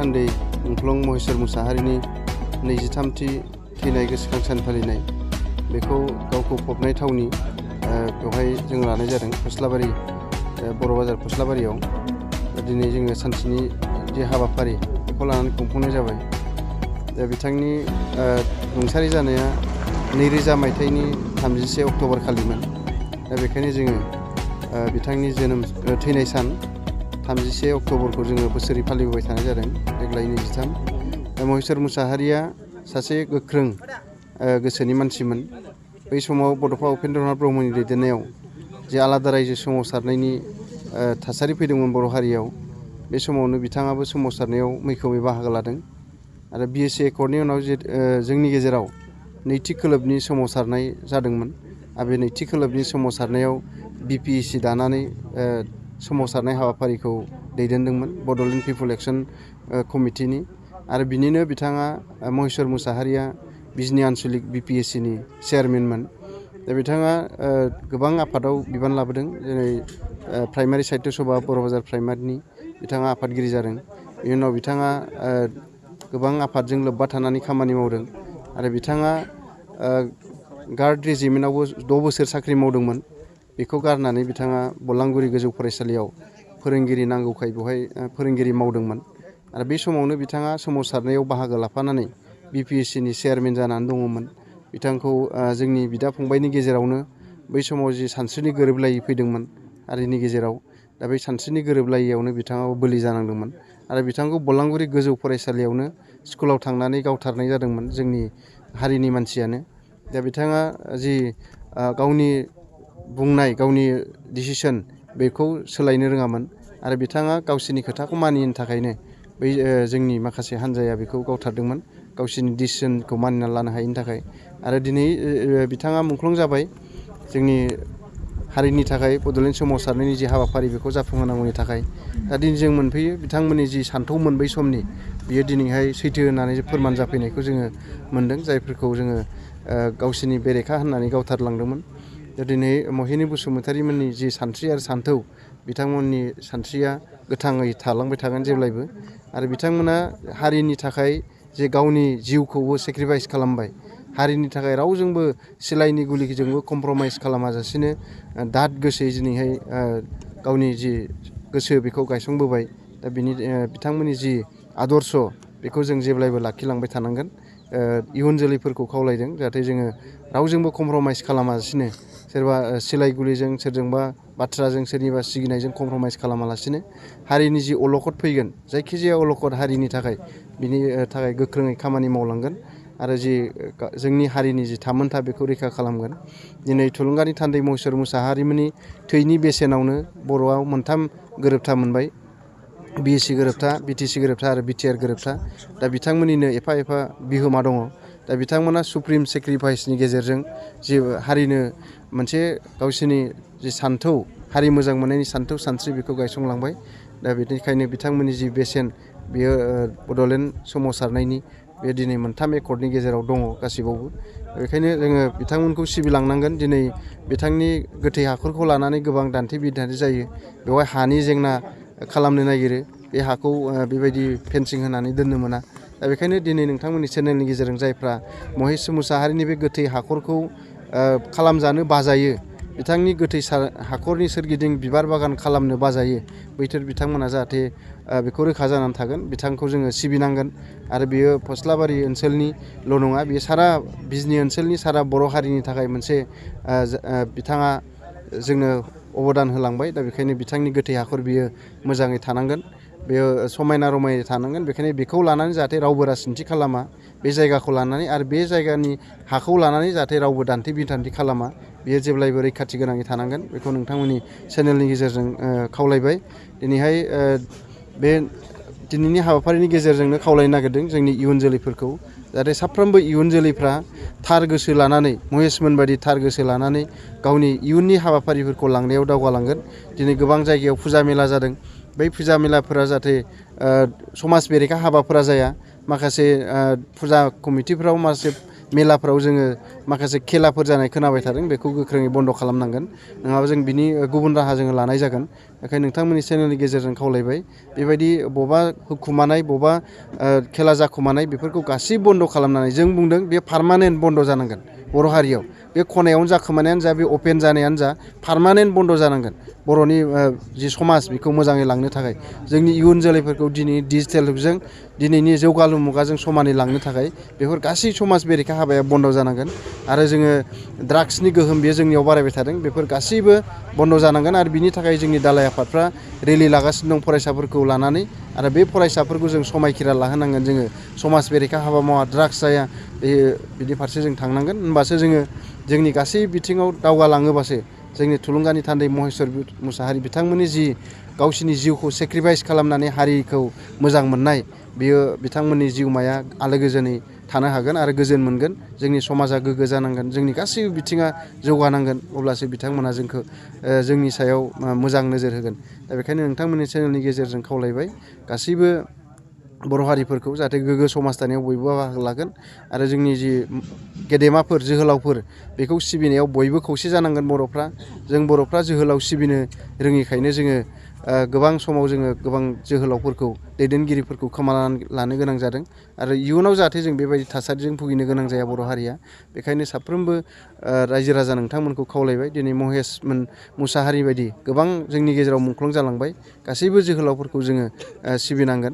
थान्दै मुंख्लं महेश्वर मुसाहारिनि 23थि थैनाय गोसोखां सान फालिनाय बेखौ गावखौ फबनाय थावनि बेवहाय जों लानाय जादों फस्लाबारि बर' बाजार फस्लाबारियाव। दिनै जोङो सानसेनि जे हाबाफारि बेखौ लानानै खुंफुंनाय जाबाय। दा बिथांनि रुंसारि जानाया 2000 मायथाइनि 31 अक्ट'बर खालिमोन। दा बेखायनो जोङो बिथांनि जोनोम थैनाय सान 31 अक्ट'बरखौ जोङो बोसोरै फालिबोबाय थानाय जादों। देग्लाय 23। महेश्वर मुसाहारिया सासे गोख्रों गोसोनि मानसिमोन। बै समाव बड'फा उपेन्द्रनाथ ब्रह्मनि दैदेननायाव जे आलादा रायजो सोमावसारनायनि थासारि फैदोंमोन बर' हारियाव, बे समावनो बिथाङाबो सोमावसारनायाव मैखोमै बाहागो लादों। आरो BSc एकर्डनि उनाव जोंनि गेजेराव नैथि खोलोबनि सोमावसारनाय जादोंमोन। आरो बे नैथि खोलोबनि सोमावसारनायाव BPEC दानानै सोमावसारनाय हाबाफारिखौ दैदेनदोंमोन बड'ल पिपल एकशन कमिटिनि। आरो बिनिनो बिथाङा महेश्वर मुसाहारिया बिजनि आन्सलिक BPECनि चेयारमेनमोन। दा बिथाङा गोबां आफादाव बिबान लाबोदों, जेरै प्राइमारि साहित्य सभा बर' बाजार प्राइमारिनि बिथाङा आफादगिरि जादों। बेनि उनाव बिथाङा गोबां आफादजों लोब्बा थानानै खामानि मावदों। आरो बिथाङा गार्ड रेजिमेन्टआवबो 6 बोसोर साख्रि मावदोंमोन। बेखौ गारनानै बिथाङा बलांगुरि गोजौ फरायसालियाव फोरोंगिरि नांगौखाय बेवहाय फोरोंगिरि मावदोंमोन। आरो बे समावनो बिथाङा सोमावसारनायाव बाहागो लाफानानै BPECनि चेयारमेन जानानै दङमोन। बिथांखौ जोंनि बिदा फंबायनि गेजेरावनो बै समाव जि सानस्रिनि गोरोबलायै फैदोंमोन हारिनि गेजेराव, दा बै सानस्रिनि गोरोबलायैयावनो बिथाङाबो बोलि जानांदोंमोन। आरो बिथांखौ बलांगुरि गोजौ फरायसालियावनो स्कुलाव थांनानै गावथारनाय जादोंमोन जोंनि हारिनि मानसियानो। दा बिथाङा जि गावनि बुंनाय गावनि डिसिसन बेखौ सोलायनो रोङामोन। आरो बिथाङा गावसोरनि खोथाखौ मानिनो थाखायनो बै जोंनि माखासे हान्जाया बेखौ गावथारदोंमोन, गावसोरनि डिसिसनखौ मानिना लानो हायिनि थाखाय। आरो दिनै बिथाङा मुंख्लं जाबाय जोंनि हारिनि थाखाय बड'लेण्ड सोमावसारनायनि जि हाबाफारि बेखौ जाफुंहोनांगौनि थाखाय। दा दिनै जों मोनफैयो बिथांमोननि जि सान्थौमोन बै समनि, बियो दिनैहाय सैथो होननानै फोरमान जाफैनायखौ जोङो मोन्दों, जायफोरखौ जोङो गावसोरनि बेरेखा होननानै गावथारलांदोंमोन। दा दिनै महिनी बसुमतारीमोननि जि सानस्रि आरो सान्थौ, बिथांमोननि सानस्रिया गोथाङै थालांबाय थागोन जेब्लायबो। आरो बिथांमोना हारिनि थाखाय जे गावनि जिउखौबो सेक्रिफाइस खालामबाय, हारिनि थाखाय रावजोंबो सिलाइनि गुलिजोंबो कमप्रमाइस खालामाजासेनो दाद गोसोयै दिनैहाय गावनि जि गोसो बेखौ गायसंबोबाय। दा बिथांमोननि जि आदर्श बेखौ जों जेब्लायबो लाखिलांबाय थानांगोन। इयुन जोलैफोरखौ खावलायदों जाहाथे जोङो रावजोंबो कमप्रमाइस खालामालासिनो, सोरबा सिलाइ गुलिजों सोरजोंबा बाथ्राजों सोरनिबा सिगिनायजों कमप्रमाइस खालामालासिनो हारिनि जि अलखद फैगोन, जायखिजाया अलखद हारिनि थाखाय, बिनि थाखाय गोख्रोङै खामानि मावलांगोन। आरो जि जोंनि हारिनि जि थामोनथा बेखौ रैखा खालामगोन। दिनै थुलुंगानि थान्दै महेश्वर मुसाहारिमोननि थैनि बेसेनावनो बर'आव 3 गोरोबथा मोनबाय, BSc गोरोबथा, BTC गोरोबथा आरो BTR गोरोबथा। दा बिथांमोननिनो एफा एफा बिहोमा दङ। दा बिथांमोना सुप्रिम सेक्रिफाइसनि गेजेरजों जि हारिनो मोनसे गावसोरनि जि सान्थौ, हारि मोजां मोननायनि सान्थौ सानस्रि बेखौ गायसंलांबाय। दा बेनिखायनो बिथांमोननि जि बेसेन बेयो बड'लेण्ड सोमावसारनायनि बे दिनै 3 एकर्डनि गेजेराव दङ गासिबावबो। बेखायनो जोङो बिथांमोनखौ सिबिलांनांगोन। दिनै बिथांनि गोथै हाखरखौ लानानै गोबां दान्थे बिदान्थे जायो। बेवहाय हानि जेंना खालामनो नागिरो, बे हाखौ बेबायदि फेन्सिं होनानै दोननो मोना। दा बेखायनो दिनै नोंथांमोननि चेनेलनि गेजेरजों जायफ्रा महेश मुसाहारिनि बे गोथै हाखरखौ खालामजानो बाजायो, बिथांनि गोथै हाखरनि सोरगिदिं बिबार बागान खालामनो बाजायो, बैसोर बिथांमोना जाहाथे बेखौ रोखा जानानै थागोन। बिथांखौ जोङो सिबिनांगोन। आरो बियो फस्लाबारि ओनसोलनिल' नङा, बियो सारा बिजनि ओनसोलनि, सारा बर' हारिनि थाखाय मोनसे बिथाङा जोंनो अबदान होलांबाय। दा बेखायनो बिथांनि गोथै हाखर बियो मोजाङै थानांगोन, बेयो समायना रमायना थानांगोन। बेखायनो बेखौ लानानै जाहाथे रावबो राजनिथि खालामा, बे जायगाखौ लानानै आरो बे जायगानि हाखौ लानानै जाहाथे रावबो दान्थे बिदान्थे खालामा, बेयो जेब्लायबो रैखाथि गोनाङै थानांगोन। बेखौ नोंथांमोननि चेनेलनि गेजेरजों खावलायबाय। दिनैहाय बे दिनैनि हाबाफारिनि गेजेरजोंनो खावलायनो नागिरदों जोंनि इयुन जोलैफोरखौ, जाहाथे साफ्रोमबो इयुन जोलैफ्रा थार गोसो लानानै, महेशमोन बायदि थार गोसो लानानै गावनि इयुननि हाबाफारिफोरखौ लांनायाव दावगालांगोन। दिनै गोबां जायगायाव फुजा मेला जादों। बै फुजा मेलाफोरा जाहाथे समाज बेरेखा हाबाफोरा जाया। माखासे फुजा कमिटिफ्राव माखासे मेलाफ्राव जोङो माखासे खेलाफोर जानाय खोनाबाय थादों बेखौ गोख्रोङै बन्द' खालामनांगोन नङाबा जों बिनि गुबुन राहा जोङो लानाय जागोन। बेखायनो नोंथांमोननि चेनेलनि गेजेरजों खावलायबाय बेबायदि बबेबा होखुमानाय बबेबा खेला जाखुमानाय बेफोरखौ गासै बन्द' खालामनानै जों बुंदों बे पारमानेन्ट बन्द' जानांगोन बर' हारियाव बे खनायावनो जाखोमानायानो जा बे अपेन जानायानो जा पारमानेन्ट बन्द' जानांगोन बर'नि जि समाज बेखौ मोजाङै लांनो थाखाय जोंनि इयुन जोलैफोरखौ दिनै डिजिटेल जुगजों दिनैनि जौगालु मुगाजों समानै लांनो थाखाय बेफोर गासै समाज बेरेखा हाबाया बन्द' जानांगोन आरो जोङो ड्राग्सनि गोहोम बेयो जोंनियाव बारायबाय थादों बेफोर गासैबो बन्द' जानांगोन आरो बिनि थाखाय जोंनि दालाइ आफादफ्रा रेलि लागासिनो दं फरायसाफोरखौ लानानै आरो बे फरायसाफोरखौ जों समायखिरा लाहोनांगोन जोङो समाज बेरेखा हाबा मावा ड्राग्स जाया बिनि फारसे जों थांनांगोन होमबासो जोङो जोंनि गासै बिथिङाव दावगालाङोबासो जोंनि थुलुंगानि थान्दै महेस्वर मुसाहारि बिथांमोननि जि गावसिनि जिउखौ सेक्रिफाइस खालामनानै हारिखौ मोजां मोननाय बियो बिथांमोननि जिउमाया आलो गोजोनै थानो हागोन आरो गोजोन मोनगोन जोंनि समाजा गोग्गो जानांगोन जोंनि गासैबो बिथिङा जौगानांगोन अब्लासो बिथांमोना जोंखौ जोंनि सायाव मोजां नोजोर होगोन दा बेखायनो नोंथांमोननि चेनेलनि गेजेरजों खावलायबाय गासैबो बर' हारिफोरखौ जाहाथे गोग्गो समाज दानायाव बयबो बाहागो लागोन आरो जोंनि जि गेदेमाफोर जोहोलावफोर बेखौ सिबिनायाव बयबो खौसे जानांगोन बर'फ्रा जों बर'फ्रा जोहोलाव सिबिनो रोङिखायनो जोङो गोबां समाव जोङो गोबां जोहोलावफोरखौ दैदेनगिरिफोरखौ खोमानानै लानो गोनां जादों आरो इयुनाव जाहाथे जों बेबायदि थासारिजों भुगिनो गोनां जाया बर' हारिया बेखायनो साफ्रोमबो रायजो राजा नोंथांमोनखौ खावलायबाय दिनै महेश मुसाहारि बायदि गोबां जोंनि गेजेराव मुंख्लं जालांबाय गासैबो जोहोलावफोरखौ जोङो सिबिनांगोन।